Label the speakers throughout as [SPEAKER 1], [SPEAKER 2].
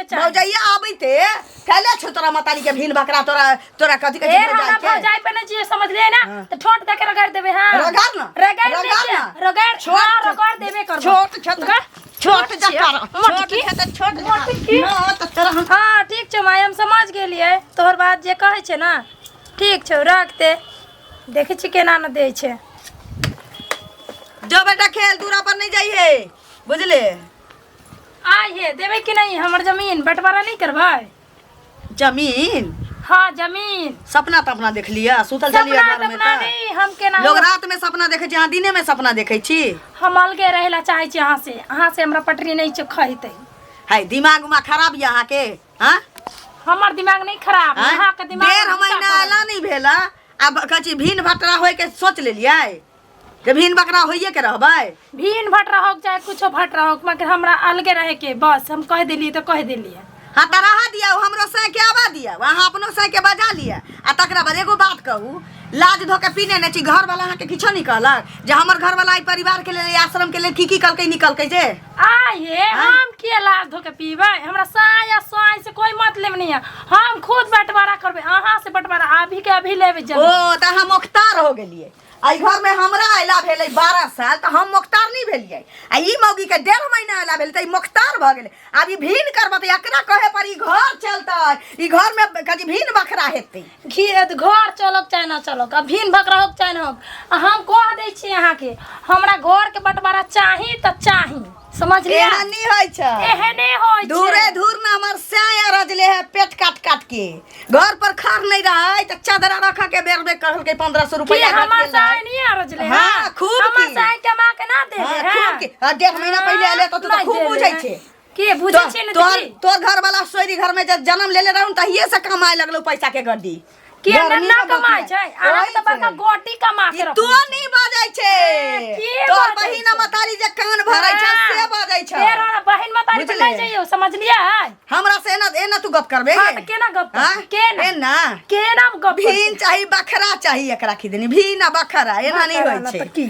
[SPEAKER 1] के चाही।
[SPEAKER 2] भौजाइया आबैते कैले छौ तोरा मतारी के भिन बकरा तोरा तोरा कथी कहै
[SPEAKER 1] ए
[SPEAKER 2] छै
[SPEAKER 1] हमरा
[SPEAKER 2] भौजाइ के?
[SPEAKER 1] भौजाई पे नहीं जियो समझलिए ना तो ठोट दे के रगड़ देबे हां
[SPEAKER 2] रगड़ ना,
[SPEAKER 1] रगड़
[SPEAKER 2] रगड़
[SPEAKER 1] दे
[SPEAKER 2] ना।
[SPEAKER 1] के रगड़
[SPEAKER 2] छोट
[SPEAKER 1] हां रगड़ देबे करबो
[SPEAKER 2] छोट छत
[SPEAKER 1] गा?
[SPEAKER 2] छोट जकर छोट
[SPEAKER 1] मोटकी
[SPEAKER 2] छत छोट
[SPEAKER 1] मोटकी।
[SPEAKER 2] ना त तोरा हम
[SPEAKER 1] हाँ ठीक छौ माय हम समझ गेलियै तोहर बात जे कहै छै ने ठीक छौ रखते देखै छी केना ने दै छै
[SPEAKER 2] जो बेटा खेल दूरा पर नहीं जाइए बुझले
[SPEAKER 1] आइए देबै कि नहीं हमर जमीन बंटवारा नहीं करबै
[SPEAKER 2] जमीन
[SPEAKER 1] हाँ जमीन
[SPEAKER 2] सपना तपना देख लिया सुतल चलिए
[SPEAKER 1] सपना
[SPEAKER 2] घर में
[SPEAKER 1] तपना
[SPEAKER 2] त
[SPEAKER 1] नहीं हम केना
[SPEAKER 2] लोग रात में सपना देखे छी अहाँ दिने में सपना देखे छी
[SPEAKER 1] हम अलगे रहै ला चाहै छी अहाँ से अहाँ से हमरा पटरी नहीं छै खैतै
[SPEAKER 2] है दिमाग उमाग खराब यऽ अहाँके हाँ
[SPEAKER 1] हमर दिमाग नहीं खराब
[SPEAKER 2] आँय?
[SPEAKER 1] अहाँ के दिमाग
[SPEAKER 2] डेढ़ महीना अयला नहीं भेला आब कहै छी भिन भटरा होय के सोच लेलियै जे भिन बकरा होइए के रहबै
[SPEAKER 1] भीन भट रहो चाहे कुछो भट रहो मगर हमरा अलगे रहे के बस हम कह देलिए तो कह देलिए
[SPEAKER 2] हाँ तऽ रहा दिया हमरो साँय के आवा दिया अहाँ अपनो साँय के बजा लिअ आ तकरा बाद एगो बात कहू लाज धो के पीने नहि छी घरवाला अहाँके किछो नहि कहलक जे हमर घरवाला एहि परिवार के लेल एहि आश्रम के लेल की की कलकै नहि कलकै जे
[SPEAKER 1] आ ये हम के लाज धो के पीबै हमरा साय आ साय से कोई मतलब नहीं है हम खुद बंटवारा करबै अहाँ से बंटवारा अभी के अभी लेबै
[SPEAKER 2] ओ
[SPEAKER 1] जमीन
[SPEAKER 2] तऽ अहाँ मोख्तार हो गेलियै एहि घरमे हमरा अयला भेलै 12 साल तऽ हम मोख्तार नहि भेलियै आ ई मौगीके डेढ़ महीना अयला भेलै तऽ ई मोख्तार भऽ गेलै आब ई भिन करबै तऽ एकरा कहे पर ई घर चलतै ई घरमे कथी भिन बखरा हेतै
[SPEAKER 1] घी घर चलक चाहे ना चलक आ भिन भकरा होक चाहे ना होक आ हम कह दै छी अहाँके हमरा घर के बंटवारा चाही तऽ चाही समझलियै
[SPEAKER 2] एहन नहि होइ छै
[SPEAKER 1] एहने होइ छै
[SPEAKER 2] दूरे धूर में हमर स्याय रजले है पेट काट काट के घर पर खार नहीं रहे तो चादरा रखा के बेर में कहलकै 1500
[SPEAKER 1] की
[SPEAKER 2] रुपया घट
[SPEAKER 1] हमर
[SPEAKER 2] गेलै।
[SPEAKER 1] साय नहीं अरजले
[SPEAKER 2] हाँ, खूब
[SPEAKER 1] हमर
[SPEAKER 2] की।
[SPEAKER 1] साय कमा के ना देले
[SPEAKER 2] हाँ,
[SPEAKER 1] है
[SPEAKER 2] खूब की। हाँ, डेढ़ महीना पहिले एले तो तू तो
[SPEAKER 1] नहीं
[SPEAKER 2] खूब
[SPEAKER 1] देले
[SPEAKER 2] बुझै
[SPEAKER 1] है।
[SPEAKER 2] छै।
[SPEAKER 1] की बुझै छै ने
[SPEAKER 2] तोहर
[SPEAKER 1] की
[SPEAKER 2] तोहर घर वाला सोरी घर में जब जन्म लेले रहूं तहिए से कमाए लगलो पैसा के गड्डी
[SPEAKER 1] की
[SPEAKER 2] गर्मी
[SPEAKER 1] ना
[SPEAKER 2] में
[SPEAKER 1] कमाइ
[SPEAKER 2] बतिया।
[SPEAKER 1] छै अहाँ तऽ बड़का
[SPEAKER 2] ओहि से।
[SPEAKER 1] गोटी कमा के
[SPEAKER 2] ई
[SPEAKER 1] रखने
[SPEAKER 2] तू
[SPEAKER 1] छी।
[SPEAKER 2] नहीं बाजै छै
[SPEAKER 1] के
[SPEAKER 2] तोहर
[SPEAKER 1] बाजै
[SPEAKER 2] बहिन
[SPEAKER 1] छै?
[SPEAKER 2] मतारी जे कान भरै छै से बाजै छै
[SPEAKER 1] फेर हमरा बहिन मतारी पर
[SPEAKER 2] बुझले?
[SPEAKER 1] नहि जइयौ समझलियै
[SPEAKER 2] हमरा से एना एना तू गप करबे
[SPEAKER 1] हाँ, तऽ केना गप करबै?
[SPEAKER 2] हाँ?
[SPEAKER 1] केना?
[SPEAKER 2] एना
[SPEAKER 1] केना गप करबै?
[SPEAKER 2] भीन चाही बखरा चाही एकरा खिदनी भीन आ बखरा एना नहीं
[SPEAKER 1] बखरा
[SPEAKER 2] होइ
[SPEAKER 1] ना
[SPEAKER 2] छै
[SPEAKER 1] तऽ की?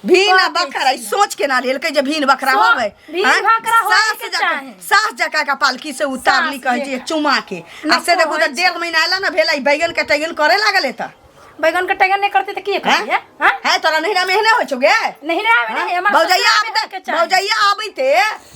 [SPEAKER 2] भीन आ
[SPEAKER 1] कह दै
[SPEAKER 2] बखरा ई सोच केना लेलकै जे भीन बखरा होबै
[SPEAKER 1] भीन
[SPEAKER 2] आँय?
[SPEAKER 1] बखरा होबे
[SPEAKER 2] सास
[SPEAKER 1] के
[SPEAKER 2] जकाँ
[SPEAKER 1] चाही।
[SPEAKER 2] सास जकाँ के पालकी से उतारली
[SPEAKER 1] सास
[SPEAKER 2] कहै छै
[SPEAKER 1] जकाँ।
[SPEAKER 2] चुमा के आ
[SPEAKER 1] ना
[SPEAKER 2] से देखू
[SPEAKER 1] कहै
[SPEAKER 2] तऽ डेढ़ महीना आयला ना भेलै बैगन के टैगन करे लागल तऽ
[SPEAKER 1] बैगन के टैगन नहीं करते तऽ की करते
[SPEAKER 2] हैं?
[SPEAKER 1] हैं
[SPEAKER 2] है तोरा नहिरा में एहने होइ छौ गे
[SPEAKER 1] नहीं रे आबे नहीं हमर
[SPEAKER 2] भौजैया
[SPEAKER 1] ससुरा में
[SPEAKER 2] आबैते
[SPEAKER 1] के चाही।
[SPEAKER 2] भौजैया आबैते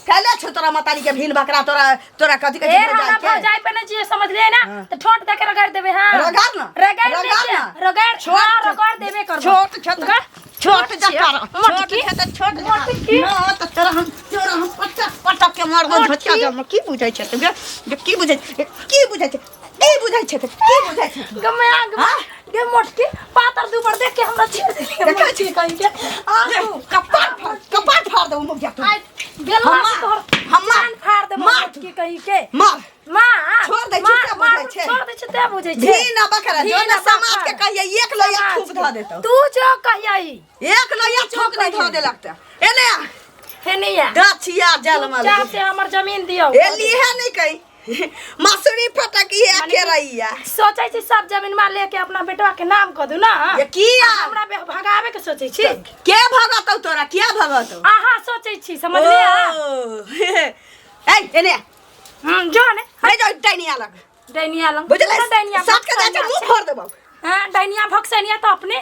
[SPEAKER 2] कैले छौ तोरा मतारी के भीन बकरा तोरा तोरा कथी कहै
[SPEAKER 1] ए
[SPEAKER 2] छै
[SPEAKER 1] हमरा
[SPEAKER 2] भौजाइ के?
[SPEAKER 1] भौजाई पे नहीं जियो समझलिए ना तो ठोट दे के रगड़ देबे हां
[SPEAKER 2] रगड़ ना,
[SPEAKER 1] रगड़
[SPEAKER 2] रगड़
[SPEAKER 1] दे
[SPEAKER 2] ना।
[SPEAKER 1] के रगड़
[SPEAKER 2] छोट
[SPEAKER 1] हां रगड़ देबे करबो
[SPEAKER 2] छोट छत
[SPEAKER 1] गा?
[SPEAKER 2] छोट जकर छोट
[SPEAKER 1] मोटकी।
[SPEAKER 2] छत छोट
[SPEAKER 1] मोटकी।
[SPEAKER 2] ना त तोरा हम पटक पटक के मारबो झटका जम की बुझै छै तू गे जे की बुझै छै की बुझै छै की बुझै छै की बुझै छै
[SPEAKER 1] गमे आग
[SPEAKER 2] हाँ?
[SPEAKER 1] गे मोटकी पातर दुबर देख के हमरा छेड़ देली
[SPEAKER 2] देखै
[SPEAKER 1] छी कहीं के आगू
[SPEAKER 2] कपार फाड़ कपार फाड़ देबो मुखिया तू
[SPEAKER 1] आई बेलवा से तोहर
[SPEAKER 2] हम मार
[SPEAKER 1] कान फाड़ देबो
[SPEAKER 2] मार
[SPEAKER 1] मोटकी कहीं के
[SPEAKER 2] मार
[SPEAKER 1] मार
[SPEAKER 2] छोड़ दै छी,
[SPEAKER 1] मार,
[SPEAKER 2] से
[SPEAKER 1] मार,
[SPEAKER 2] बुझै छै।
[SPEAKER 1] छोड़ दै छै ते बुझै छै
[SPEAKER 2] भी ना बकरा जो
[SPEAKER 1] भी
[SPEAKER 2] ना
[SPEAKER 1] ना
[SPEAKER 2] समाज के
[SPEAKER 1] बकरा।
[SPEAKER 2] कहिए एक लोया
[SPEAKER 1] समाज
[SPEAKER 2] थूक
[SPEAKER 1] के।
[SPEAKER 2] धऽ देतौ
[SPEAKER 1] तू जो कहियई
[SPEAKER 2] एक लोया थूक नहीं धऽ देलक तऽ एने आ
[SPEAKER 1] हे नहीं आ
[SPEAKER 2] दछिया जल मल
[SPEAKER 1] चुपचाप से हमर जमीन दियौ
[SPEAKER 2] ए लीहे नहीं कही मसूरी फटकी है के रहिया
[SPEAKER 1] सोचै छी सब जमीन मा लेके अपना बेटवा के नाम कऽ दू ना
[SPEAKER 2] ये किया?
[SPEAKER 1] आ हमरा भगावे के सोचै छी
[SPEAKER 2] के भगतौ तोरा किया भगतौ
[SPEAKER 1] अहाँ सोचै छी समझलियै
[SPEAKER 2] ओ, ए एने आ।
[SPEAKER 1] जो ने
[SPEAKER 2] नहीं जो डाइनिया लग
[SPEAKER 1] डैनिया लंग
[SPEAKER 2] बुझले
[SPEAKER 1] डैनिया
[SPEAKER 2] साथ के जाके मुंह फोड़ देबौ
[SPEAKER 1] हां डैनिया भक्सनिया तो अपने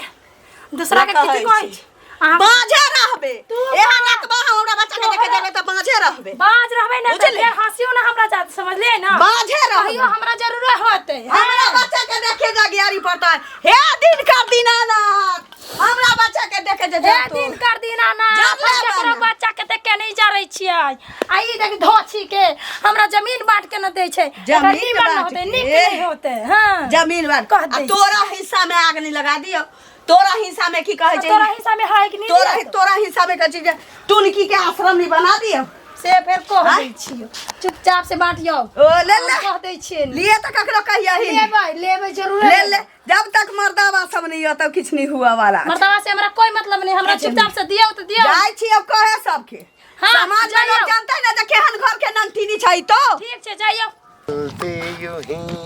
[SPEAKER 1] दूसरा के
[SPEAKER 2] कहै
[SPEAKER 1] किछु कहै
[SPEAKER 2] छी।
[SPEAKER 1] छी अहाँ
[SPEAKER 2] बाझे रहबे
[SPEAKER 1] तू
[SPEAKER 2] एहन
[SPEAKER 1] बाज।
[SPEAKER 2] रकबा हमरा बच्चा के देखे जेबै तऽ बाझे रहबे
[SPEAKER 1] बाज रहबै ने तऽ
[SPEAKER 2] बुझले?
[SPEAKER 1] फेर हँसियो ना हमरा जात समझलियै ना
[SPEAKER 2] बाझे रहबै
[SPEAKER 1] कहियो हमरा जरूर होतै
[SPEAKER 2] हमरा बच्चा के देखे जगियारी पड़ता हे दिन कर दीनानाथ हमरा बच्चा के देखे जे
[SPEAKER 1] हे
[SPEAKER 2] जा तू
[SPEAKER 1] दिन कर दिन आना
[SPEAKER 2] जब
[SPEAKER 1] हम
[SPEAKER 2] ले
[SPEAKER 1] केकरो
[SPEAKER 2] बना।
[SPEAKER 1] बच्चा के देख के नहीं जरै छियै आ ई देख धोछी के हमरा जमीन बांट के न दै छै
[SPEAKER 2] जमीन
[SPEAKER 1] एकर नीमन
[SPEAKER 2] बांट
[SPEAKER 1] होतै
[SPEAKER 2] के?
[SPEAKER 1] नीक नहीं होतै हां
[SPEAKER 2] जमीन बांट
[SPEAKER 1] कह
[SPEAKER 2] आ
[SPEAKER 1] दै
[SPEAKER 2] तोरा हिस्सा में आग नहीं लगा दियो तोरा हिस्सा में की कहै छै
[SPEAKER 1] तोरा हिस्सा में है कि नहीं
[SPEAKER 2] तोरा तोरा हिस्सा में कहै छै जे टुनकी के आश्रम नहीं बना दियो
[SPEAKER 1] से फेर कह
[SPEAKER 2] हाँ?
[SPEAKER 1] दै छियै चुपचाप से बांटियौ
[SPEAKER 2] ओ ले ले
[SPEAKER 1] कह दै छियै
[SPEAKER 2] लिए तो ककरो कहिया ही नहीं।
[SPEAKER 1] लेबै लेबै जरूर
[SPEAKER 2] ले ले जब तक मर्दावा सब नहीं हो तब किछ नहीं हुआ वाला
[SPEAKER 1] मर्दावा से हमरा कोई मतलब नहीं हमरा चुपचाप से दियौ तऽ दियौ
[SPEAKER 2] जाइ छी अब कहे सबके
[SPEAKER 1] हाँ,
[SPEAKER 2] समाज में
[SPEAKER 1] जाइयौ।
[SPEAKER 2] लोग जानते ना जे केहन घर के ननतीनी छै तो
[SPEAKER 1] ठीक छै जाइयौ
[SPEAKER 3] चलते यूं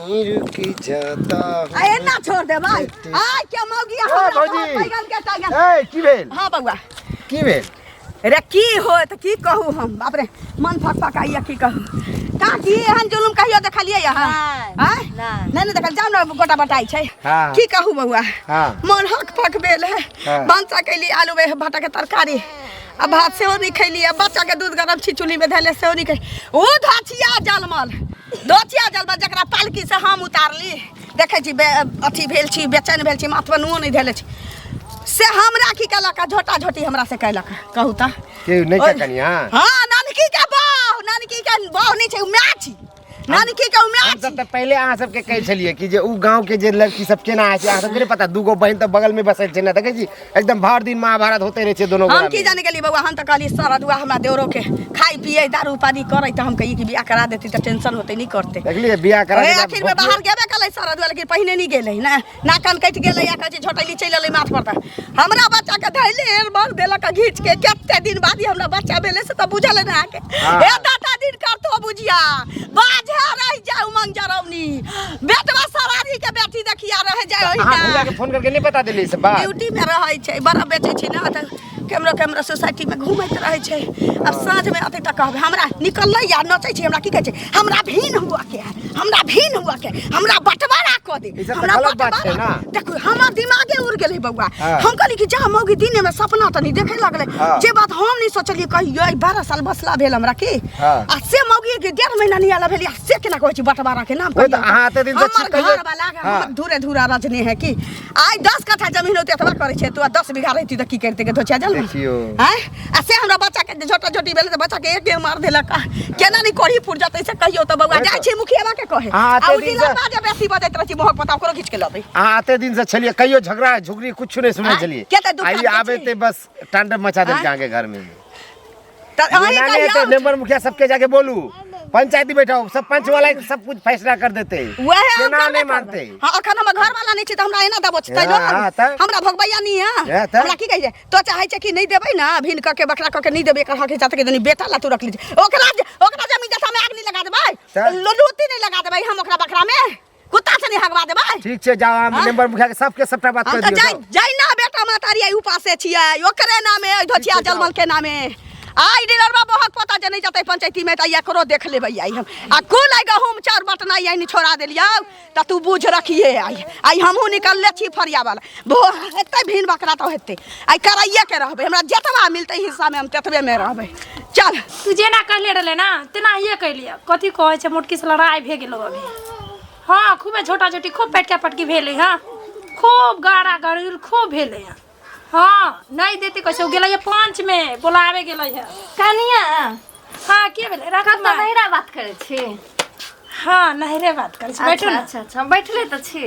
[SPEAKER 3] ही रुक जाता हूँ
[SPEAKER 2] आ एना छोड़ दे भाई आय के मौगी हमरा
[SPEAKER 3] भौजी।
[SPEAKER 2] तोहर बैगन के टांगल
[SPEAKER 3] ए की भेल
[SPEAKER 2] हाँ बउआ
[SPEAKER 3] की भेल
[SPEAKER 2] रे की हो त की कहू हम बाप रे मन फक फकाइया की कहू काकी एहन जुलुम कहियो देखलियै अहाँ
[SPEAKER 4] नहि,
[SPEAKER 2] आँय?
[SPEAKER 4] नहि।
[SPEAKER 2] नहि नहि देखल जाउ ने गोटा बटाइ छै
[SPEAKER 3] हाँ।
[SPEAKER 2] की कहू बौआ
[SPEAKER 3] हाँ।
[SPEAKER 2] मन हक पक भेल है
[SPEAKER 3] हाँ।
[SPEAKER 2] भनसा कैली आलू बे भाटा के तरकारी आ भात सेहो नहि खैली आ बच्चा के दूध गरम छी चूल्ही में धैले सेहो नहि खैली ओ धोछिया जलमल धोछिया जलमल जकरा पालकी से हम उतारली देखै छी अथी भेल छी बेचैन भेल छी माथ पर नुओ नहि धैले छी से हमरा की केलक आ झोटा झोटी हमरा से केलक कहू तऽ
[SPEAKER 3] के नहि छै कनिया
[SPEAKER 2] हाँ नानकी के बाह नानकी के बाह नहि छै उ माय छी नानकी के उ माय
[SPEAKER 3] हम सब तऽ पहिले अहाँ सबके कहै छलियै कि जे उ गाँव के जे लड़की सब केना होइ छै अहाँ सबके नहि पता दूगो बहिन तऽ बगल में बसल छै ने देखै छी एकदम भर दिन महाभारत होते रहै छै दोनो
[SPEAKER 2] हम
[SPEAKER 3] गोरा
[SPEAKER 2] की
[SPEAKER 3] में।
[SPEAKER 2] जाने गेली बौआ हम तऽ कहली सरदुआ हमरा देवरो के खाइ पिए दारू पानी करे तऽ हम कहिए कि बियाह करा देती तऽ टेंशन होते नहीं करते
[SPEAKER 3] देखलियै बियाह करा
[SPEAKER 2] ओए
[SPEAKER 3] देला,
[SPEAKER 2] आखिर में बाहर गेबे कलै सरदुआ लेकिन पहिने नहीं गेलै ना नाकन कटि गेलै या कहै छै झोटैली चलि एलै माथ पर तऽ हमरा बच्चा के धैले एल मार देलक आ घीच के कते दिन बाद ही हमरा बच्चा भेलै से तऽ बुझल ने अहाँके
[SPEAKER 3] हाँ।
[SPEAKER 2] हे दादा दिन करतो बुझिया बाझे रहि जाय उमंग जरौनी बेटवा सरारी के बेटी देखिया रह जाय
[SPEAKER 3] अहाँ भैया
[SPEAKER 2] ओहिना
[SPEAKER 3] के फोन करके नहीं बता देली ई सब बात
[SPEAKER 2] ड्यूटी में रहै छै बड़ा बेचै छै ने तऽ केमरो केमरो सोसाइटी में घूमैत रहै छै आब साँझ में अतै तऽ कहबै हमरा निकललै या नचै छै हमरा की कहै छै हमरा भीन हुआ के है हमरा भीन हुआ के हमरा बंटवारा कऽ दे
[SPEAKER 3] ई सब तऽ
[SPEAKER 2] हमरा
[SPEAKER 3] गलत बात छै
[SPEAKER 2] बंटवारा
[SPEAKER 3] ना।
[SPEAKER 2] देखू हमर दिमागे उड़ गेलै बौआ
[SPEAKER 3] हाँ।
[SPEAKER 2] हम कहली कि जा मौगी दिने में सपना तनी देखे लगलै
[SPEAKER 3] हाँ।
[SPEAKER 2] जे बात हम नहीं सोचलियै कहियो ई 12 साल बसला भेल हमरा की
[SPEAKER 3] हाँ।
[SPEAKER 2] आ से मौगी के 1.5 महीना नहीं आला भेल आ से केना कहै छी बंटवारा के नाम
[SPEAKER 3] ओहि तऽ
[SPEAKER 2] कहियो।
[SPEAKER 3] अहाँ एते दिन से
[SPEAKER 2] हमर
[SPEAKER 3] छी कहियो-
[SPEAKER 2] घर वाला के
[SPEAKER 3] हाँ।
[SPEAKER 2] हमर धूरे धूरा रजनी है की आइ 10 कट्ठा जमीन होते एतबा करै छै तू आ 10 बीघा रहती तऽ की करते के धोछा जल
[SPEAKER 3] देखियौ।
[SPEAKER 2] हैं आ से हमरा बच्चा के झोटा झोटी भेलै तऽ बच्चा के एक एक मार देलक आ केना नहीं कोढ़ी फुट जतै से कहियो तऽ बौआ
[SPEAKER 3] ओहि
[SPEAKER 2] जाइ
[SPEAKER 3] तऽ।
[SPEAKER 2] छी मुखियाबा के कहे
[SPEAKER 3] अहाँ
[SPEAKER 2] आ
[SPEAKER 3] एते
[SPEAKER 2] उ
[SPEAKER 3] दिन
[SPEAKER 2] डीलर
[SPEAKER 3] से-
[SPEAKER 2] बाजे बेसी बजैत रहै छी मोहक पता ओकरो घीच के लबै
[SPEAKER 3] अहाँ एते दिन से छलियै कहियो झगड़ा झुगड़ी कुछ नहीं सुनै
[SPEAKER 2] आँय?
[SPEAKER 3] छलियै
[SPEAKER 2] के तऽ दुकान
[SPEAKER 3] आइ
[SPEAKER 2] के
[SPEAKER 3] आबे
[SPEAKER 2] छी?
[SPEAKER 3] ते बस तांडव मचा देलकै
[SPEAKER 2] आँय?
[SPEAKER 3] अहाँके घर में
[SPEAKER 2] तऽ अहीं
[SPEAKER 3] ना नहीं
[SPEAKER 2] कहियौ
[SPEAKER 3] तो मेंबर मुखिया सबके जाके बोलू पंचायती बैठाओ सब पंच वाला सब कुछ फैसला कर देते
[SPEAKER 2] वएह हम
[SPEAKER 3] केना
[SPEAKER 2] करबे
[SPEAKER 3] नहीं
[SPEAKER 2] करबै।
[SPEAKER 3] मानते
[SPEAKER 2] हाँ अखन हमर घर वाला नहीं छै तऽ हमरा एना दबोचतै
[SPEAKER 3] हाँ, हाँ, तऽ?
[SPEAKER 2] हमरा भगबैया नहीं है
[SPEAKER 3] हाँ, तऽ?
[SPEAKER 2] हमरा की कहै छै तो चाहै छै कि नहीं देबै ना भिन कऽ के बकरा कऽ के नहीं देबै एकर हक हिसाब के तनी बेटा ला तू रख लीजिए ओकरा ओकरा जमीन जथा में आग नहीं लगा देबै
[SPEAKER 3] तऽ?
[SPEAKER 2] लूटी नहीं लगा देबै हम ओकरा बकरा में कुत्ता से नहीं हगवा देबै
[SPEAKER 3] ठीक छै जाओ हम
[SPEAKER 2] हाँ?
[SPEAKER 3] मेंबर मुखिया के सबके सबटा बात
[SPEAKER 2] हम
[SPEAKER 3] कर
[SPEAKER 2] तऽ
[SPEAKER 3] दियौ
[SPEAKER 2] जाय
[SPEAKER 3] जाओ।
[SPEAKER 2] जाय ना बेटा मातारी आई उपासे छियै ओकरे नामे ओहि धोचिया
[SPEAKER 3] ठीक छै,
[SPEAKER 2] जलमल के नामे आई डीलरबा बहक पता जे नहीं जतै पंचायती में तऽ एकरो देख लेबै आई हम आ कुल आई गहूम चाउर बटनाइ आई छोड़ा देलियौ तऽ तू बुझ रखिए आई आई हमहूँ निकलले छी फरिया वाला भो हेतै भिन बकरा तऽ हेतै आई कराइए के रहबै हमरा जतबा मिलतै हिस्सा में हम ततबे में रहबै चल
[SPEAKER 1] तू जेना कहले रहले ना तेनाहिए कैलिए कथी कहै छै मोटकी से लड़ाइ भे गेलो अभी हाँ खूबे झोटा झोटी खूब पटका पटकी भेलै हँ खूब गाड़ा गड़ील खूब भेलै हँ हाँ नहीं देते कैसे ओ गेलै पंच में बोलावे गेलै है
[SPEAKER 4] कनिया
[SPEAKER 1] हाँ के भेलै राखू
[SPEAKER 4] कतऽ
[SPEAKER 1] माय।
[SPEAKER 4] नैहरा बात करै छी
[SPEAKER 1] हाँ नहरे बात करै छी बैठू
[SPEAKER 4] अच्छा
[SPEAKER 1] ना
[SPEAKER 4] अच्छा अच्छा बैठले तऽ छी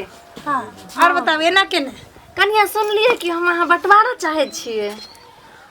[SPEAKER 1] हाँ और बताबू एना केने
[SPEAKER 4] कनिया सुनलियै कि हम अहाँ बँटवारा चाहै छियै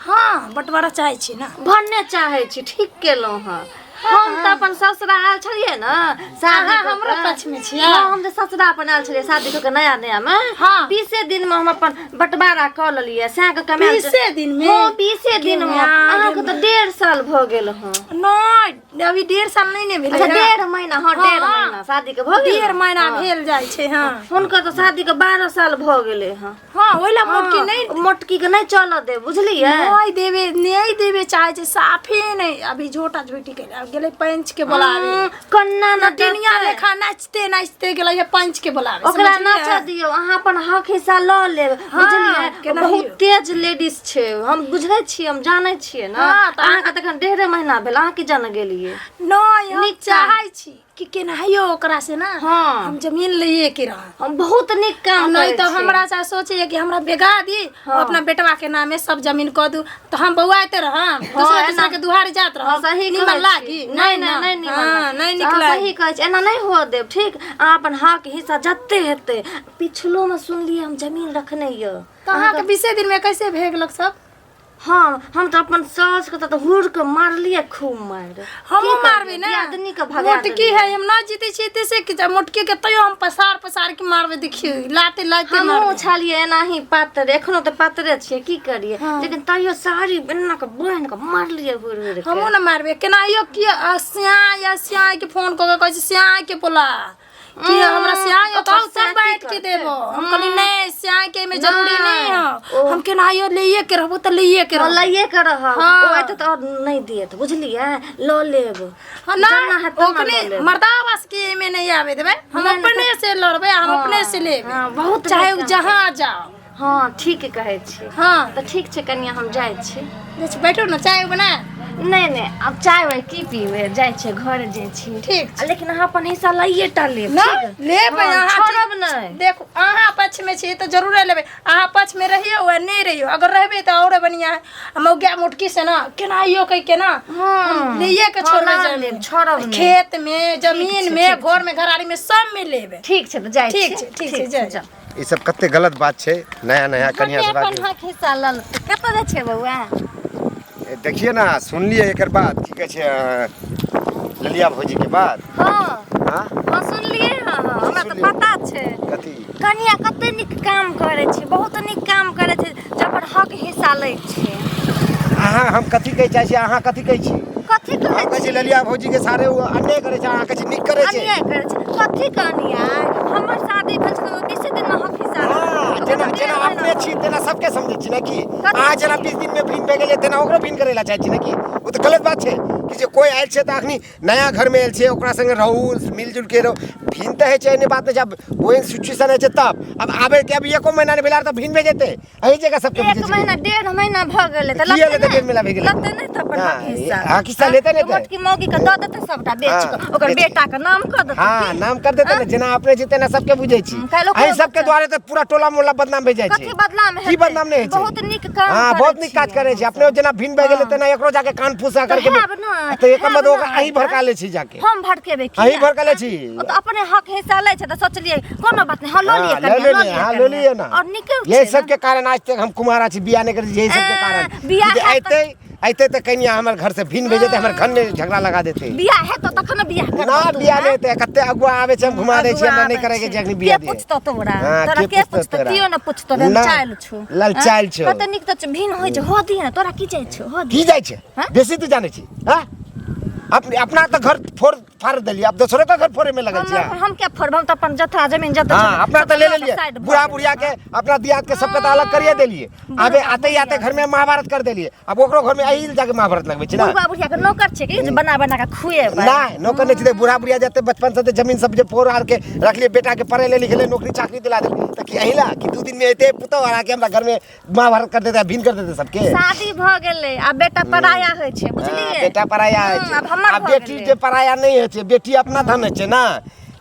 [SPEAKER 1] हाँ बँटवारा चाहै छी ना
[SPEAKER 4] भन्ने चाहै छी ठीक केलहुँ हँ हम तऽ अपन ससुरा आयल छलियै ने शादी
[SPEAKER 1] अहाँ
[SPEAKER 4] कऽ
[SPEAKER 1] हमरो
[SPEAKER 4] कऽ।
[SPEAKER 1] पक्ष में छियै?
[SPEAKER 4] हँ, हम जे ससुरा अपन आयल छलियै शादी कऽ के नया नया मे
[SPEAKER 1] हाँ।
[SPEAKER 4] 20 दिन मे हम अपन बँटवारा कऽ लेलियै सएह के कमायल
[SPEAKER 1] 20 दिन में?
[SPEAKER 4] हँ 20 दिन मे
[SPEAKER 1] गे माय,
[SPEAKER 4] अहाँके तऽ 1.5 साल भऽ गेल हँ
[SPEAKER 1] नहीं अभी 1.5 साल नहीं ने भेलै
[SPEAKER 4] अच्छा
[SPEAKER 1] हँ।
[SPEAKER 4] 1.5 महीना हँ 1.5
[SPEAKER 1] हाँ।
[SPEAKER 4] महीना शादी के भऽ गेल
[SPEAKER 1] 1.5 महीना
[SPEAKER 4] हँ।
[SPEAKER 1] भेल जाइ छै हाँ
[SPEAKER 4] हुनकर तऽ शादी के 12 साल भऽ गेलै हँ
[SPEAKER 1] हाँ ओहि ला मोटकी नहीं
[SPEAKER 4] मोटकी के नहीं चलऽ दे बुझलियै
[SPEAKER 1] नहीं देवे नहीं देवे चाहे छै साफे नहीं अभी झोटा झोटी के गेलै पंच के बोलावे
[SPEAKER 4] कन्ना न
[SPEAKER 1] नटिनिया
[SPEAKER 4] डरतै।
[SPEAKER 1] लेखा नाचते नाचते गेलै है पंच के बोलावे
[SPEAKER 4] ओकरा
[SPEAKER 1] समझलियै?
[SPEAKER 4] नचा दियौ अहाँ अपन हक हिस्सा लऽ लेब बुझलियै
[SPEAKER 1] केनाहियो।
[SPEAKER 4] बहुत तेज लेडीज छै हम बुझै छियै हम जानै छियै ने
[SPEAKER 1] हाँ, तऽ
[SPEAKER 4] अहाँके तऽ एखन 1.5 महीना भेल अहाँ की जाने गेलियै
[SPEAKER 1] नहीं हम
[SPEAKER 4] नीक काम।
[SPEAKER 1] चाहै छी कि केनाहियो ओकरा से ना
[SPEAKER 4] हाँ।
[SPEAKER 1] हम जमीन लइए के रहब
[SPEAKER 4] हम बहुत नीक काम
[SPEAKER 1] नहीं
[SPEAKER 4] करै
[SPEAKER 1] तो
[SPEAKER 4] छी।
[SPEAKER 1] हमरा से सोचे कि हमरा बेगा दी
[SPEAKER 4] हाँ।
[SPEAKER 1] अपना बेटवा के नामे सब जमीन कऽ दू तो हम बौआते रहम दूसरा
[SPEAKER 4] एना-
[SPEAKER 1] दूसरा के दुहारी जात
[SPEAKER 4] हाँ,
[SPEAKER 1] रहम
[SPEAKER 4] सही
[SPEAKER 1] निमन
[SPEAKER 4] कहै छी।
[SPEAKER 1] लागी
[SPEAKER 4] नहीं नहीं नहीं निमन
[SPEAKER 1] हाँ,
[SPEAKER 4] लागी।
[SPEAKER 1] नहीं निक
[SPEAKER 4] अहाँ
[SPEAKER 1] लागी
[SPEAKER 4] सही कहै छी एना नहीं हुअ देब ठीक अहाँ अपन हक हिस्सा जते हेतै पिछलो में सुनलियै हम जमीन रखने यऽ
[SPEAKER 1] तो अहाँके 20 दिन में कैसे भे गेलक सब
[SPEAKER 4] हाँ हम तऽ अपन सास के तऽ हुर के मारलियै खूब मारि
[SPEAKER 1] हमहूँ
[SPEAKER 4] की
[SPEAKER 1] मारबै
[SPEAKER 4] करबै
[SPEAKER 1] ने
[SPEAKER 4] दियादनी के भगा
[SPEAKER 1] मोटकी
[SPEAKER 4] देलियै।
[SPEAKER 1] है हम ना जीते छियै ते से कि मोटकी के तैयो हम पसार पसार के मारबै देखियौ लाते लाते
[SPEAKER 4] हमहूँ
[SPEAKER 1] मारबै
[SPEAKER 4] छलियै एनाही पातरे एखनो तऽ पातरे छियै की करियै लेकिन तैयो साड़ी एना के बान्हि के मारलियै हुर हुर के
[SPEAKER 1] हमहूँ ने मारबै केनाहियो कि स्याय या स्याय के फोन कऽ के कहै छै स्याय के बोला कि हमरा स्याह
[SPEAKER 4] ओकर
[SPEAKER 1] बताओ
[SPEAKER 4] स्याह
[SPEAKER 1] सब
[SPEAKER 4] की
[SPEAKER 1] बांट के
[SPEAKER 4] करतै?
[SPEAKER 1] देबो। हम कहली नहीं, स्याह के में जरूरी नहीं है,
[SPEAKER 4] ओ।
[SPEAKER 1] हम केनाहियो लइए के रहबो त लइए के
[SPEAKER 4] हाँ,
[SPEAKER 1] रहबो।
[SPEAKER 4] लइए के रहब।
[SPEAKER 1] हाँ।
[SPEAKER 4] ओ एते तऽ और नहीं देत, बुझलियै? लऽ लेब।
[SPEAKER 1] हाँ, ना
[SPEAKER 4] जेना हेतै तेना
[SPEAKER 1] ओकने
[SPEAKER 4] लऽ लेब।
[SPEAKER 1] मर्दावास के में नहीं आवे देबै, हम
[SPEAKER 4] नहीं, नहीं,
[SPEAKER 1] अपने से लड़बै, हम अपने से लेबै।
[SPEAKER 4] हाँ, बहुत
[SPEAKER 1] चाहे
[SPEAKER 4] नीक काम।
[SPEAKER 1] जहाँ जाओ।
[SPEAKER 4] हँ, ठीक कहै छी।
[SPEAKER 1] हाँ।
[SPEAKER 4] तऽ ठीक छै कनिया, हम जाइ छी।
[SPEAKER 1] जाइ छी, बैठू ने, चाय बना।
[SPEAKER 4] नहि नहि, आब चाय वाय की पीबै, जाइ छियै घर, जाइ छी।
[SPEAKER 1] ठीक छै।
[SPEAKER 4] आ लेकिन अहाँ अपन हिस्सा लइए टा लेब।
[SPEAKER 1] ना
[SPEAKER 4] ठीक?
[SPEAKER 1] लेबै।
[SPEAKER 4] हाँ,
[SPEAKER 1] अहाँ
[SPEAKER 4] छोड़ब
[SPEAKER 1] ठीक-
[SPEAKER 4] नहि।
[SPEAKER 1] देखू, अहाँ पक्ष में छी तऽ जरूरे लेबै। अहाँ पक्ष में रहियौ आ नहि रहियौ, अगर रहबै तऽ और बढ़िया है। आ मौगिया मोटकी से ना केनाहियो कहि के ना
[SPEAKER 4] हाँ।
[SPEAKER 1] लइए के
[SPEAKER 4] हाँ,
[SPEAKER 1] छोड़बै।
[SPEAKER 4] ना
[SPEAKER 1] जमीन।
[SPEAKER 4] लेब, छोड़ब नहि।
[SPEAKER 1] खेत में, जमीन
[SPEAKER 4] छै,
[SPEAKER 1] में,
[SPEAKER 4] ठीक
[SPEAKER 1] घर में, घरारी में, सब में लेबै।
[SPEAKER 4] ठीक छै, तऽ जाइ
[SPEAKER 1] ठीक
[SPEAKER 4] छी।
[SPEAKER 1] छै, ठीक छै, जाइ।
[SPEAKER 4] जाउ।
[SPEAKER 3] ई सब कते गलत बात छै, नया नया कनिया
[SPEAKER 4] हमे
[SPEAKER 3] से
[SPEAKER 4] अपन
[SPEAKER 3] बात।
[SPEAKER 4] हक हिस्सा लऽ लेतै। कतऽ जाइ छै बौआ?
[SPEAKER 3] देखिए ना, सुनलिए एकर बात, की कहै छै ललिया भौजी के बात?
[SPEAKER 4] हँ।
[SPEAKER 3] हाँ।
[SPEAKER 4] हँ, सुनलियै। हँ हँ, हमरा तऽ
[SPEAKER 3] सुनलियै।
[SPEAKER 4] पता छै।
[SPEAKER 3] कथी?
[SPEAKER 4] कनिया कते नीक काम करै छै, बहुत नीक काम करै छै जे अपन हक हिस्सा लै छै।
[SPEAKER 3] अहाँ, हम कथी कहै चाहै छी, अहाँ कथी कहै छी?
[SPEAKER 4] कथी कहै
[SPEAKER 3] हम कहै छी
[SPEAKER 4] छी?
[SPEAKER 3] ललिया भौजी के सारे ओ अन्याय करै छै, अहाँ कहै छी नीक करै छै।
[SPEAKER 4] अन्याय करै छै? कथी के अन्याय? हमर शादी भेल छै तऽ 20 दिन मे हक हिस्सा
[SPEAKER 3] हाँ,
[SPEAKER 4] ओकर
[SPEAKER 3] जेना
[SPEAKER 4] तऽ
[SPEAKER 3] जेना
[SPEAKER 4] 1.5 महीना
[SPEAKER 3] अपने छी तेना सबके समझै छी ने की?
[SPEAKER 4] कथी
[SPEAKER 3] अहाँ जेना
[SPEAKER 4] छी?
[SPEAKER 3] 20 दिन में भिन भए गेलियै तेना ओकरो भिन करै लए चाहै छी ने की? ओ तऽ गलत बात छै कि जे कोइ आयल छै तऽ अखनी नया घर में आयल छै, ओकरा संगे रहू, मिलजुल के रहू। भिन तऽ होइ छै, एहने बात नहि छै। आब ओहन सिचुएशन होइ छै तब आब आबै के अभी एको महीना नहि भेलै तऽ भिन भए जेतै। एहि जगह सबके
[SPEAKER 4] एक
[SPEAKER 3] बुझै छी।
[SPEAKER 4] महीना 1.5 महीना भऽ गेलै तऽ
[SPEAKER 3] की
[SPEAKER 4] लत्ते
[SPEAKER 3] भेलै तऽ 1.5 महीना भए गेलै?
[SPEAKER 4] लत्ते नहि तऽ अपन
[SPEAKER 3] हाँ,
[SPEAKER 4] हक हिस्सा।
[SPEAKER 3] हक हिस्सा लेतै नहि तऽ?
[SPEAKER 4] मोटकी मौगी के दऽ देतै सबटा बेच
[SPEAKER 3] हाँ,
[SPEAKER 4] कऽ, ओकर
[SPEAKER 3] बेच-
[SPEAKER 4] बेटा के नाम कऽ देतै।
[SPEAKER 3] हाँ,
[SPEAKER 4] की?
[SPEAKER 3] नाम कर देते ने। जेना अपने छी तेना सबके बुझै छी।
[SPEAKER 4] काल्हि ओकरो
[SPEAKER 3] एहि सबके
[SPEAKER 4] बच्चा-
[SPEAKER 3] द्वारे तऽ पूरा टोला मोहल्ला बदनाम भए जाइ छै।
[SPEAKER 4] कथी बदनाम
[SPEAKER 3] की
[SPEAKER 4] हेतै?
[SPEAKER 3] बदनाम नहि होइ छै?
[SPEAKER 4] बहुत नीक काम
[SPEAKER 3] हाँ,
[SPEAKER 4] करै
[SPEAKER 3] बहुत नीक काज
[SPEAKER 4] छियै
[SPEAKER 3] करै छी। अपने जेना भिन भए गेलै
[SPEAKER 4] हाँ।
[SPEAKER 3] तेना एकरो जाके कान फूसा
[SPEAKER 4] तऽ
[SPEAKER 3] करके
[SPEAKER 4] हैब नहि,
[SPEAKER 3] तऽ एकर
[SPEAKER 4] हैब
[SPEAKER 3] मतलब ओकरा
[SPEAKER 4] नहि।
[SPEAKER 3] अहीं भड़का लै छी जाके।
[SPEAKER 4] हम भड़केबै की?
[SPEAKER 3] अहीं भड़का लै छी।
[SPEAKER 4] ओ तऽ अपने हक हिस्सा लै छै तऽ सोचलियै कोनो बात नहि, हँ, लऽ लिअ
[SPEAKER 3] हाँ,
[SPEAKER 4] कनिया,
[SPEAKER 3] ले
[SPEAKER 4] लऽ
[SPEAKER 3] लिअ,
[SPEAKER 4] लिअ
[SPEAKER 3] हाँ, लऽ
[SPEAKER 4] कनिया।
[SPEAKER 3] लिअ ना।
[SPEAKER 4] और नीके
[SPEAKER 3] यही
[SPEAKER 4] छै
[SPEAKER 3] सब
[SPEAKER 4] ने।
[SPEAKER 3] के कारण आज तक हम कुमारा छी, बियाह नहि करै छी, यही सब के कारण।
[SPEAKER 4] बियाह
[SPEAKER 3] कि जे
[SPEAKER 4] हैत तऽ-
[SPEAKER 3] अयतै अयतै तऽ कनिया हमर घर से भिन भए जेतै, हमर घर में झगड़ा लगा देतै।
[SPEAKER 4] बियाह हेतौ तखन ने बियाह करबौ
[SPEAKER 3] ना
[SPEAKER 4] तू,
[SPEAKER 3] बियाह
[SPEAKER 4] हैं?
[SPEAKER 3] नहि हेतै। कते अगुआ आबै छै, हम घुमा दै छियै, हमरा नहि करै के छै अखनी बियाह
[SPEAKER 4] के
[SPEAKER 3] दियै।
[SPEAKER 4] पुछतौ तोरा?
[SPEAKER 3] हाँ,
[SPEAKER 4] तोरा के पुछतौ?
[SPEAKER 3] तोरा?
[SPEAKER 4] कियो ने पुछतौ।
[SPEAKER 3] ना,
[SPEAKER 4] ललचायल छौ।
[SPEAKER 3] ललचायल छौ।
[SPEAKER 4] कते नीक तऽ भिन होइ छै, हो दिहे ने, तोरा की जाइ छौ? हो
[SPEAKER 3] की
[SPEAKER 4] दिहे।
[SPEAKER 3] जाइ छै?
[SPEAKER 4] हाँ?
[SPEAKER 3] बेसी तू जानै छी? हाँ? अपने अपना तऽ घर फोड़ फाड़ देलियै, अब दोसरो के घर फोड़े में लगल छियै।
[SPEAKER 4] हम क्या फोड़ब? हम तऽ अपन जथा जमीन जतऽ
[SPEAKER 3] हाँ,
[SPEAKER 4] छलै,
[SPEAKER 3] अपना
[SPEAKER 4] सब
[SPEAKER 3] तऽ ले
[SPEAKER 4] लऽ कऽ
[SPEAKER 3] लेलियै।
[SPEAKER 4] साइड भऽ
[SPEAKER 3] बूढ़ा
[SPEAKER 4] गेलै।
[SPEAKER 3] बुढ़िया के, अपना दियाद के, सबके तऽ अलग करिए देलियै। आबे आते ही आते घर में महाभारत कर देलियै। अब ओकरो घर में एही जाके महाभारत लगबै छी ना।
[SPEAKER 4] बुढ़वा बुढ़िया के नौकर छै कि जे बना बना के खुएबै?
[SPEAKER 3] ना, नौकर नहीं छै। बूढ़ा बुढ़िया जते बचपन से जमीन सब जे फोड़ आर के रखलियै, बेटा के पढ़े ले लिखे ले, नौकरी चाकरी दिला देलियै, तऽ की एही ला कि 2 दिन में एते पुतोह और आके हमरा घर में महाभारत कर देते, भिन कर देते सबके?
[SPEAKER 4] शादी भऽ गेलै, आब बेटा पराया होइ छै, बुझलियै?
[SPEAKER 3] हाँ, बेटा पराया होइ छै।
[SPEAKER 4] आब हमर
[SPEAKER 3] आ
[SPEAKER 4] भऽ
[SPEAKER 3] बेटी
[SPEAKER 4] गेलै।
[SPEAKER 3] जे पराया नहि होइ छै, बेटी अपना धन होइ छै ना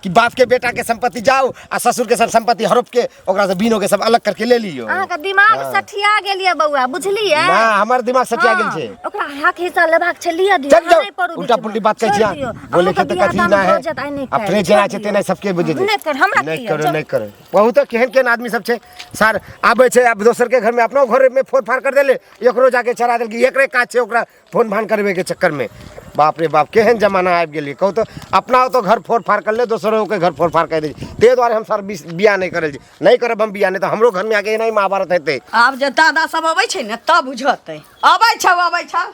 [SPEAKER 3] कि बाप के बेटा के संपत्ति जाओ आ ससुर के सब संपत्ति हड़प के ओकरा से बीनो के सब अलग करके ले लियो।
[SPEAKER 4] अहाँके दिमाग सठिया गेल ये बौआ, बुझलियै?
[SPEAKER 3] ना, हमर दिमाग सठिया गेल छै।
[SPEAKER 4] ओकरा हक हिस्सा लेबाक छै, लिअ दियौ।
[SPEAKER 3] चल
[SPEAKER 4] अहाँ
[SPEAKER 3] जाओ,
[SPEAKER 4] नहि पड़ू
[SPEAKER 3] उल्टा
[SPEAKER 4] बीचमे।
[SPEAKER 3] पुल्टी बात कहै
[SPEAKER 4] छोड़ि
[SPEAKER 3] छी अहाँ।
[SPEAKER 4] दियौ।
[SPEAKER 3] बोले के
[SPEAKER 4] अहूँके
[SPEAKER 3] तऽ
[SPEAKER 4] बियाह
[SPEAKER 3] कथी
[SPEAKER 4] दान
[SPEAKER 3] ना
[SPEAKER 4] भऽ
[SPEAKER 3] है।
[SPEAKER 4] जायत, आइ नहि काल्हि।
[SPEAKER 3] अपने जेना
[SPEAKER 4] छोड़ि
[SPEAKER 3] छै
[SPEAKER 4] दियौ।
[SPEAKER 3] तेना सबके बुझै छै।
[SPEAKER 4] नहि कर, हमरा
[SPEAKER 3] नहि
[SPEAKER 4] की
[SPEAKER 3] करो,
[SPEAKER 4] यऽ?
[SPEAKER 3] नहि करो। बहुत केहन केहन आदमी सब छै सर, आबै छै आब दोसर के घर में, अपनो घर में फोड़ फाड़ कर देले, एकरो जाके चढ़ा देलकै। एकरे काज छै ओकरा फोन फान करबे के चक्कर में। बाप रे बाप, केहन जमाना आबि गेलै। कहू तऽ, अपना तो घर फोड़ फाड़ कर ले, दोसरो के घर फोड़ फाड़ कर दै छै। ताहि दुआरे हम सर बियाह नहि करै छी। नहि करब हम बियाह, नहि तऽ हमरो घर में आके एनाही महाभारत हेतै।
[SPEAKER 2] आब जे दादा सब अबै छै ने तब बुझतै। अबै छौ, अबै छौ,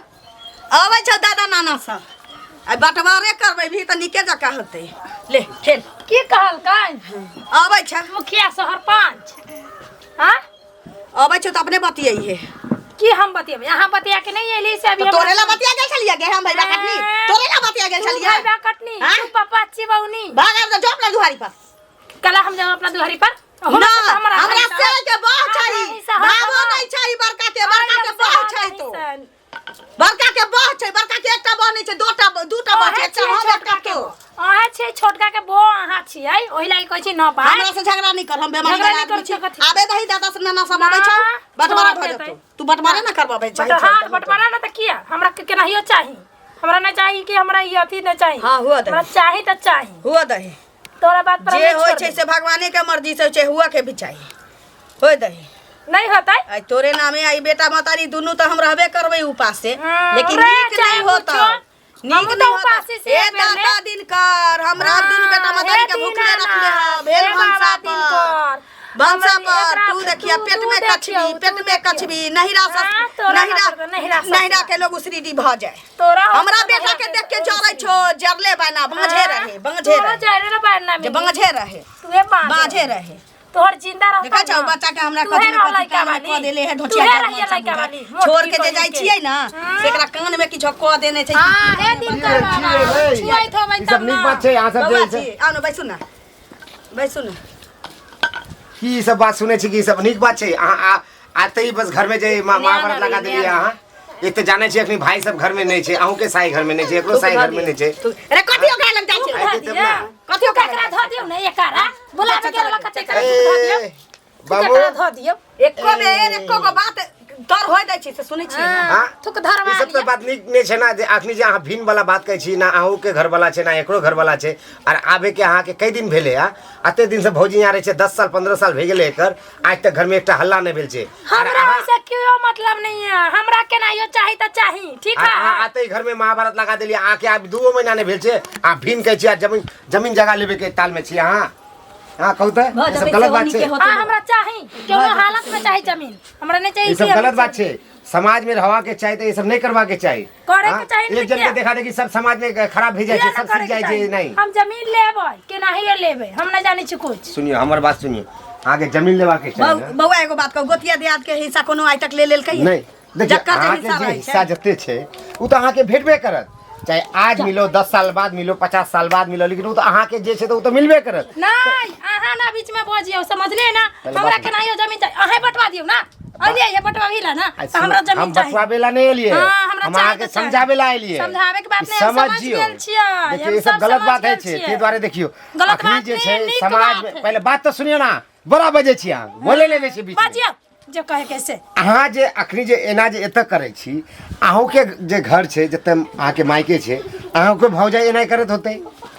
[SPEAKER 2] अबै छौ दादा नाना सब। आइ बँटवारे करबै भी तऽ नीके जकाँ होतै। ले खेल।
[SPEAKER 1] की कहलकै?
[SPEAKER 2] अबै छै।
[SPEAKER 1] मुखिया सरपंच, हाँ?
[SPEAKER 2] अबै छौ तऽ अपने बतियैहे।
[SPEAKER 1] की हम बतियेबै? अहाँ बतिया के नहीं एली से अभी
[SPEAKER 2] तऽ तोरे ला बतिया गेल छलियै गे हम? भैया कटनी, तोरे ला बतिया गेल
[SPEAKER 1] तू
[SPEAKER 2] छलियै?
[SPEAKER 1] भैया कटनी।
[SPEAKER 2] हाँ?
[SPEAKER 1] तू पापा अच्छी बउनी।
[SPEAKER 2] भाग आब तऽ जो अपना दुआरी पर।
[SPEAKER 1] कल हम जाओ अपना दुआरी पर? हमरा
[SPEAKER 2] ना,
[SPEAKER 1] से तऽ हमरा
[SPEAKER 2] हमरा
[SPEAKER 1] हिस्सा-
[SPEAKER 2] से के बह
[SPEAKER 1] हमरा
[SPEAKER 2] चाही।
[SPEAKER 1] हिस्सा हम
[SPEAKER 2] भावो
[SPEAKER 1] देबो।
[SPEAKER 2] नहीं चाही बड़का के, बड़का के बह छै तो।
[SPEAKER 1] हिस्सा।
[SPEAKER 2] बड़का के बह छै, बड़का के एकटा बह नहीं छै, दोटा दूटा बह छै,
[SPEAKER 1] अहाँ
[SPEAKER 2] एकटा
[SPEAKER 1] छियै
[SPEAKER 2] हम
[SPEAKER 1] छोटका
[SPEAKER 2] एकटा
[SPEAKER 1] के
[SPEAKER 2] तो।
[SPEAKER 1] बो। अहाँ छियै छोटका के बो, अहाँ छियै, ओहि लागि कहै छी न भाय।
[SPEAKER 2] हमरा से झगड़ा नहीं कर, हम बेमारी
[SPEAKER 1] झगड़ा
[SPEAKER 2] वाला
[SPEAKER 1] नहीं
[SPEAKER 2] आदमी
[SPEAKER 1] करू
[SPEAKER 2] छी।
[SPEAKER 1] तऽ कथी?
[SPEAKER 2] आबे दही, दादा से नाना सब आबै छौ,
[SPEAKER 1] ना,
[SPEAKER 2] बंटवारा
[SPEAKER 1] छोड़
[SPEAKER 2] भऽ
[SPEAKER 1] देतै।
[SPEAKER 2] जेतौ। तू बंटवारा ना करबाबै चाहै
[SPEAKER 1] बट
[SPEAKER 2] छै
[SPEAKER 1] हाँ,
[SPEAKER 2] तऽ
[SPEAKER 1] बंटवारा ना तऽ किया हमरा के केनाहियो चाही। हमरा नहि चाही कि हमरा ई अथी नहि चाही।
[SPEAKER 2] हाँ, हुअ दही।
[SPEAKER 1] हमरा चाही तऽ चाही।
[SPEAKER 2] हुअ दही।
[SPEAKER 1] तोरा बात पर हम
[SPEAKER 2] जे
[SPEAKER 1] नहि
[SPEAKER 2] होइ
[SPEAKER 1] छोड़
[SPEAKER 2] छै
[SPEAKER 1] देबै।
[SPEAKER 2] से भगवाने के मर्जी से होइ छै, हुअ के भी चाही, होय दही।
[SPEAKER 1] नहि होतै।
[SPEAKER 2] आइ तोरे नामे आई बेटा महतारी दुनू तऽ हम रहबे करबै उपास से।
[SPEAKER 1] हाँ,
[SPEAKER 2] लेकिन
[SPEAKER 1] रे,
[SPEAKER 2] नीक
[SPEAKER 1] चाहे
[SPEAKER 2] नहीं होता,
[SPEAKER 1] कुछो।
[SPEAKER 2] नीक
[SPEAKER 1] हमहूँ
[SPEAKER 2] नहीं
[SPEAKER 1] तऽ
[SPEAKER 2] होता।
[SPEAKER 1] उपासे से
[SPEAKER 2] हे
[SPEAKER 1] एक बेर
[SPEAKER 2] दाता
[SPEAKER 1] ने।
[SPEAKER 2] दिनकर, हमरा दुनू बेटा महतारी के
[SPEAKER 1] हे
[SPEAKER 2] भूखले रखले
[SPEAKER 1] दीनानाथ,
[SPEAKER 2] ह भेल
[SPEAKER 1] हे बाबा
[SPEAKER 2] भनसा पर,
[SPEAKER 1] दिनकर।
[SPEAKER 2] भनसा
[SPEAKER 1] हमरा
[SPEAKER 2] पर
[SPEAKER 1] एकरा
[SPEAKER 2] तू देखिया
[SPEAKER 1] तू-
[SPEAKER 2] पेट
[SPEAKER 1] तू
[SPEAKER 2] में
[SPEAKER 1] देखियौ,
[SPEAKER 2] कछबी,
[SPEAKER 1] तू
[SPEAKER 2] पेट में
[SPEAKER 1] देखियौ।
[SPEAKER 2] कछबी नहिरा
[SPEAKER 1] हाँ,
[SPEAKER 2] सस
[SPEAKER 1] तोरा
[SPEAKER 2] नहिरा
[SPEAKER 1] ना करबै, नहिरा ससुरा।
[SPEAKER 2] नहिरा के लोग उसरीडी भऽ जाए।
[SPEAKER 1] तोरा
[SPEAKER 2] हमरा
[SPEAKER 1] होतौ
[SPEAKER 2] बेटा
[SPEAKER 1] नहिरा
[SPEAKER 2] के देख के
[SPEAKER 1] उसरी।
[SPEAKER 2] जरै छो, जरले बना बाँझे रहे, बाँझे
[SPEAKER 1] तोरो
[SPEAKER 2] रहे।
[SPEAKER 1] जरे रे बा। पार ना
[SPEAKER 2] जे
[SPEAKER 1] मिली।
[SPEAKER 2] बाँझे रहे।
[SPEAKER 1] तुहे बाँझ
[SPEAKER 2] बाँझे रहे।
[SPEAKER 1] तोहर जिंदा रहता।
[SPEAKER 2] देखा छौ बच्चा के हमरा कथी न कथी कान में कऽ देले है ढोचिया।
[SPEAKER 1] तुहे रहिए लइका वाली।
[SPEAKER 2] छोड़ के जे जाइ छियै ना से एकरा कान में किछो कऽ देने छै।
[SPEAKER 1] हां, हे दिन कर बाबा छुआइत होबै।
[SPEAKER 3] ई सब नीक बात छै अहाँ सब
[SPEAKER 2] बौआ
[SPEAKER 3] जे
[SPEAKER 2] छी, आउ ने, बैसू ने, बैसू ने।
[SPEAKER 3] की ई सब बात सुनै छी कि ई सब नीक बात छै? अहाँ आते ही बस घर में जे महाभारत लगा देलियै अहाँ। एक तऽ जानै छी अखनी भाई सब घर में नहीं छै, अहूँ के साई घर में नहीं छै, एकरो साई घर में नहीं छै।
[SPEAKER 2] अरे कथी ओकरा लग जाइ छै?
[SPEAKER 3] आइ तब ना।
[SPEAKER 2] कथी ओकरा
[SPEAKER 1] केकरा धऽ दियौ ने, एकरा बुलाबे के वाला कते करा धऽ दियौ।
[SPEAKER 3] ए, बाबू।
[SPEAKER 1] केकरा धऽ दियौ?
[SPEAKER 2] एको बेर एको गो बात तर होय दै छै से सुनै छियै ने?
[SPEAKER 3] हाँ?
[SPEAKER 1] थुक धरवा
[SPEAKER 3] ई सब तऽ
[SPEAKER 1] लिअ।
[SPEAKER 3] बात नीक नहि छै ना जे अखनी जे अहाँ भिन्न वाला बात कहै छी ना, अहूँ के घर वाला छै ना एकरो घर वाला छै। आर आबे के अहाँके कई दिन भेलै? आ अते दिन से भौजी यहाँ रहै छै, 10 साल 15 साल भए गेलै एकर, आज तक घर में एकटा हल्ला नहि भेल छै। आर
[SPEAKER 1] हमरा
[SPEAKER 3] अहाँ
[SPEAKER 1] ओइसे केओ मतलब नहीं है, हमरा केनाहियो चाही तऽ चाही, ठीक
[SPEAKER 3] आर
[SPEAKER 1] है?
[SPEAKER 3] अहाँ आते ही घर में महाभारत लगा देलियै। अहाँके आब 2 महीना नहि भेल छै आ भिन्न कहै छी आ जमीन जमीन जगह लेबे के ताल में छी अहाँ। हाँ, कहू तऽ
[SPEAKER 2] भऽ
[SPEAKER 3] ई सब
[SPEAKER 2] जेतै
[SPEAKER 3] गलत
[SPEAKER 2] सेहो
[SPEAKER 3] बात छै।
[SPEAKER 2] नीके होतै।
[SPEAKER 1] हाँ, हमरा चाही, केनो हालत में चाही जमीन, हमरा नहीं चाहिए।
[SPEAKER 3] ई सब गलत बात छै। समाज में रहवा के चाही तऽ ई सब नहीं करवा के चाही।
[SPEAKER 1] करे के
[SPEAKER 3] हाँ?
[SPEAKER 1] चाही नहीं
[SPEAKER 3] एक जन के
[SPEAKER 1] किया?
[SPEAKER 3] देखा देखी सब समाज में खराब भी जाइ छै, सब सीख जाइ छै। नहीं,
[SPEAKER 1] हम जमीन लेबै केनाहियो लेबै, हम नहीं जानै छी कुछ।
[SPEAKER 3] सुनियो, हमर बात सुनियो, अहाँके जमीन लेवा के चाही ना?
[SPEAKER 2] बौआ, एगो बात कहू, गोतिया दियाद के हिस्सा कोनो आइ तक ले लेलकै?
[SPEAKER 3] नहीं, देखियौ,
[SPEAKER 2] जकर जे
[SPEAKER 3] अहाँके
[SPEAKER 2] हिस्सा
[SPEAKER 3] जे
[SPEAKER 2] रहै
[SPEAKER 3] हिस्सा
[SPEAKER 2] छै
[SPEAKER 3] जते छै ओ तऽ अहाँके भेटबे करत, चाहे आज मिलो, 10 साल बाद मिलो, 50 साल बाद मिलो, लेकिन ओ तऽ अहाँके जे छै तऽ ओ तऽ मिलबे करत।
[SPEAKER 1] नहीं, अहाँ ना बीच में बजियौ, समझलियै ना?
[SPEAKER 3] पहले
[SPEAKER 1] हमरा
[SPEAKER 3] बात
[SPEAKER 1] केनाहियो जमीन चाही, अहें बंटवा दियौ ना, अलियै ये बंटवा भी ला ना।
[SPEAKER 3] आ
[SPEAKER 1] तऽ हमरा
[SPEAKER 3] सुनू,
[SPEAKER 1] जमीन
[SPEAKER 3] हम
[SPEAKER 1] चाही।
[SPEAKER 3] बतवाबे ला नहीं एलियै।
[SPEAKER 1] हाँ, हमरा
[SPEAKER 3] हम
[SPEAKER 1] चाही
[SPEAKER 3] अहाँके
[SPEAKER 1] तऽ चाही।
[SPEAKER 3] समझाबे ला एलियै।
[SPEAKER 1] समझाबे के बात नहीं, हम समझ
[SPEAKER 3] समझियौ।
[SPEAKER 1] गेल छियै।
[SPEAKER 3] देखियौ,
[SPEAKER 1] हम
[SPEAKER 3] ई सब
[SPEAKER 1] सब
[SPEAKER 3] गलत
[SPEAKER 1] समझ
[SPEAKER 3] बात
[SPEAKER 1] गेल
[SPEAKER 3] है छै।
[SPEAKER 1] छियै।
[SPEAKER 3] ताहि दुआरे देखियौ,
[SPEAKER 1] गलत
[SPEAKER 3] अखनी
[SPEAKER 1] बात
[SPEAKER 3] जे
[SPEAKER 1] नहीं,
[SPEAKER 3] छै
[SPEAKER 1] नीक
[SPEAKER 3] समाज
[SPEAKER 1] बात
[SPEAKER 3] में
[SPEAKER 1] है।
[SPEAKER 3] पहिले बात तऽ सुनियौ ना, बड़ा बजै छी अहाँ, बोले नहि दै छी बीच में।
[SPEAKER 1] बजियौ जे कहे कैसे।
[SPEAKER 3] अहाँ जे अखनी जे एना जे एतऽ करै छी, अहूँके जे घर छै, जतऽ अहाँके मायके छै, अहूँके भौजाइ एना करैत होतै।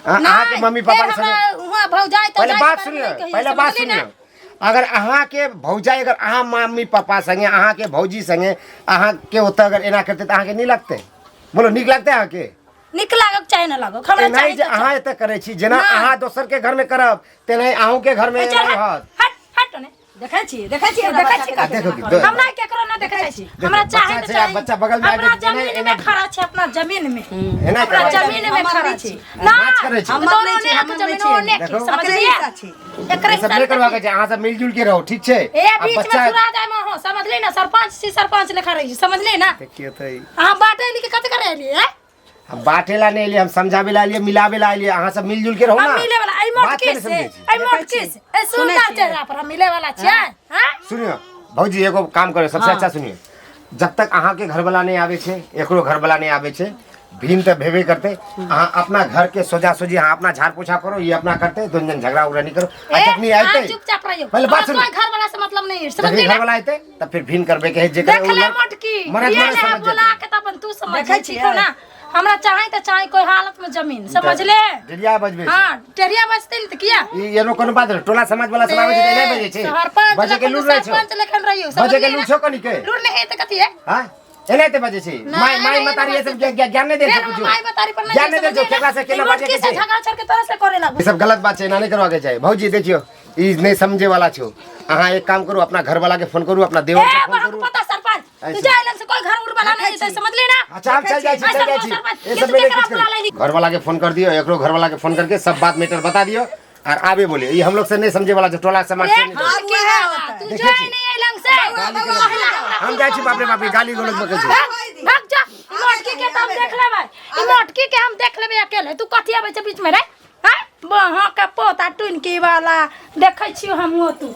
[SPEAKER 3] अहाँके
[SPEAKER 1] नहीं,
[SPEAKER 3] मम्मी पापा
[SPEAKER 1] फेर
[SPEAKER 3] के संगे
[SPEAKER 1] हमरा हुआँ भौजाइ
[SPEAKER 3] पहिले
[SPEAKER 1] तौजाइ
[SPEAKER 3] बात
[SPEAKER 1] के बारे में
[SPEAKER 3] सुनियौ,
[SPEAKER 1] नहीं कहियौ,
[SPEAKER 3] पहिले बात
[SPEAKER 1] समझली ना?
[SPEAKER 3] सुनियौ। अगर अहाँके भौजाइ अगर अहाँ मम्मी पापा संगे, अहाँके भौजी संगे, अहाँके ओतऽ अगर एना करतै तऽ अहाँके नीक लगतै? बोलो, नीक लगतै अहाँके?
[SPEAKER 1] नीक लागक चाहे न लागक, हमरा
[SPEAKER 3] एनाही
[SPEAKER 1] चाही
[SPEAKER 3] जे
[SPEAKER 1] तऽ
[SPEAKER 3] अहाँ
[SPEAKER 1] चाही।
[SPEAKER 3] एतऽ करै छी, जेना
[SPEAKER 1] नहि।
[SPEAKER 3] अहाँ दोसरके घरमे करब तेनाही अहूँके घरमे
[SPEAKER 1] ए, चल
[SPEAKER 3] एनाही
[SPEAKER 1] हट,
[SPEAKER 3] होत।
[SPEAKER 1] हट हट ने।
[SPEAKER 2] देखै छी, देखै छी,
[SPEAKER 1] देखै छी।
[SPEAKER 3] आ देखो कि दो-
[SPEAKER 1] हमरा केकरो ना देखै छी, हमरा
[SPEAKER 3] बच्चा
[SPEAKER 1] चाहे तऽ
[SPEAKER 3] छै, आ
[SPEAKER 1] चाही।
[SPEAKER 3] बच्चा बगल में आबि
[SPEAKER 1] अपना
[SPEAKER 3] जेतै,
[SPEAKER 1] जमीन में
[SPEAKER 3] एना-
[SPEAKER 1] खड़ा छै, अपना जमीन में।
[SPEAKER 3] एना
[SPEAKER 1] अपना
[SPEAKER 3] करबै।
[SPEAKER 1] जमीन में
[SPEAKER 2] हमर
[SPEAKER 1] खड़ा
[SPEAKER 2] नहि
[SPEAKER 1] छी
[SPEAKER 2] छी।
[SPEAKER 1] ना।
[SPEAKER 3] नाच करै छी।
[SPEAKER 1] हम
[SPEAKER 2] हमर
[SPEAKER 1] दोनों
[SPEAKER 2] नहि छी,
[SPEAKER 1] ने
[SPEAKER 2] हमर
[SPEAKER 1] जमीन
[SPEAKER 2] नहि छी।
[SPEAKER 1] ओने के
[SPEAKER 3] देखो।
[SPEAKER 2] एकरे
[SPEAKER 1] समझलिए?
[SPEAKER 2] हिस्सा छी।
[SPEAKER 1] एकरे
[SPEAKER 3] ई सब नहि करबाक छै, अहाँ सब मिलजुल के रहू, ठीक छै?
[SPEAKER 1] ए
[SPEAKER 3] आ
[SPEAKER 1] बीच में
[SPEAKER 3] बच्चा
[SPEAKER 1] छुड़ा जाय में हो, समझली ना? सरपंच छी, सरपंच लेखा रही, समझली ना?
[SPEAKER 3] देखियौ तऽ ई।
[SPEAKER 1] अहाँ बाटे लिखे कते करे एलिए हैं?
[SPEAKER 3] हम बाटे ला नहीं एलियै, हम समझाबे ला एलियै, मिलाबे ला एलियै। अहाँ सब मिलजुल के रहू
[SPEAKER 1] हम
[SPEAKER 3] ना।
[SPEAKER 1] मिले वाला एहि
[SPEAKER 3] बात
[SPEAKER 1] मोटकी
[SPEAKER 3] केना
[SPEAKER 1] से
[SPEAKER 3] समझै छी?
[SPEAKER 1] एहि मोटकी से एहि
[SPEAKER 2] सुनै
[SPEAKER 1] सुंदर
[SPEAKER 2] छियै।
[SPEAKER 1] चेहरा पर हम मिले वाला छियै हैं?
[SPEAKER 3] सुनियो भौजी, एगो काम करो, सबसे अच्छा सुनियो, जब तक अहाँके घरवाला नहीं आबै छै, एकरो घरवाला नहीं आबै छै, भीम तऽ भेबे करतै। अहाँ अपना घर के सोझा सोझी अहाँ अपना झाड़ पोछा करो, ये अपना करते, दोनों जन झगड़ा उगड़ा नहीं करो। आ
[SPEAKER 1] ए,
[SPEAKER 3] जखनी
[SPEAKER 1] अहाँ
[SPEAKER 3] आयतै
[SPEAKER 1] चुपचाप रहियौ,
[SPEAKER 3] पहिले बात
[SPEAKER 1] हमरा
[SPEAKER 3] सुनू।
[SPEAKER 1] कोई घर वाला से मतलब नहीं है,
[SPEAKER 3] जखनी
[SPEAKER 1] समझली ना?
[SPEAKER 3] घरवाला आयतै तब फिर भीन करबे के है, जे
[SPEAKER 1] देख ले मोटकी,
[SPEAKER 3] मरद
[SPEAKER 1] ये
[SPEAKER 3] मरद
[SPEAKER 1] ले
[SPEAKER 3] समझ
[SPEAKER 1] बोला
[SPEAKER 3] जेतै।
[SPEAKER 1] के तब तू समझ
[SPEAKER 2] देखै
[SPEAKER 1] छी
[SPEAKER 2] छियै।
[SPEAKER 1] ना, हमरा चाही तऽ चाही कोई हालत में जमीन, समझ ले।
[SPEAKER 3] डेढ़िया बजबै छै।
[SPEAKER 1] हाँ, टेरिया बजतै ने तऽ किया
[SPEAKER 3] ई एनो कोनो बात नहि, टोला समाज वाला सब आबै छै तऽ नहि बजै छै।
[SPEAKER 1] सरपंच
[SPEAKER 3] बजै के
[SPEAKER 1] लखन
[SPEAKER 3] लूर रहै छौ।
[SPEAKER 1] सरपंच लखन रहियौ,
[SPEAKER 3] बजै के
[SPEAKER 1] समझलियै
[SPEAKER 3] लूर
[SPEAKER 1] ना?
[SPEAKER 3] छौ कनिके?
[SPEAKER 1] लूर नहीं है तऽ कथी है?
[SPEAKER 3] हाँ, एनाहिते बजै छै। माय माय मतारी ये सब ज्ञान नहि दै छै
[SPEAKER 1] फेर
[SPEAKER 3] कुछो।
[SPEAKER 1] माय बतारी पर
[SPEAKER 3] ज्ञान नहि दै छौ केकरा से केना बाजै के
[SPEAKER 1] से
[SPEAKER 3] छै।
[SPEAKER 1] झगड़ा छोड़ के तोरा से करे लागू।
[SPEAKER 3] ई सब गलत बात छै, एना नहि करबाक चाही। भौजी देखियौ, ई नहि समझे वाला छौ। अहाँ एक काम करू, अपना घर वाला के फोन करू, अपना देवर
[SPEAKER 1] ए
[SPEAKER 3] के फोन
[SPEAKER 1] बहक
[SPEAKER 3] करू।
[SPEAKER 1] पता सरपंच तू
[SPEAKER 3] ऐसे।
[SPEAKER 1] जा लग से कोई घर उड़ वाला नहीं जेतै, समझली ना?
[SPEAKER 3] अच्छा, हम चल जाइ छी, चल जाइ छी।
[SPEAKER 1] सरपंच,
[SPEAKER 3] ये
[SPEAKER 1] ये
[SPEAKER 3] सब
[SPEAKER 1] तू
[SPEAKER 3] मेरे
[SPEAKER 1] केकरा
[SPEAKER 3] कुछ
[SPEAKER 1] बुला लेली?
[SPEAKER 3] घर वाला के फोन कर दियो, एकरो घर वाला के फोन करके सब बात मैटर बता दियो और आबे बोलिए। ये हम लोग से नहीं समझे वाला जो टोला समाज से
[SPEAKER 1] ए
[SPEAKER 3] नहीं।
[SPEAKER 1] तोर की
[SPEAKER 2] वएह
[SPEAKER 1] है
[SPEAKER 2] होतै।
[SPEAKER 1] तू
[SPEAKER 3] देखै
[SPEAKER 1] जाय
[SPEAKER 3] छी।
[SPEAKER 1] नहीं लंग से।
[SPEAKER 3] गाली गलौज। हम जाइ छी, बाप रे बाप रे, गाली गलौज बकै छै।
[SPEAKER 1] भाग भाग जा, ई मोटकी के तऽ हम देख लेबै, ई मोटकी के हम देख लेबै अकेले। तू कथी आबै छै बीच में रे? हैं, बहाँ के पोता टुनकी वाला देखै छियौ हमहूँ तू।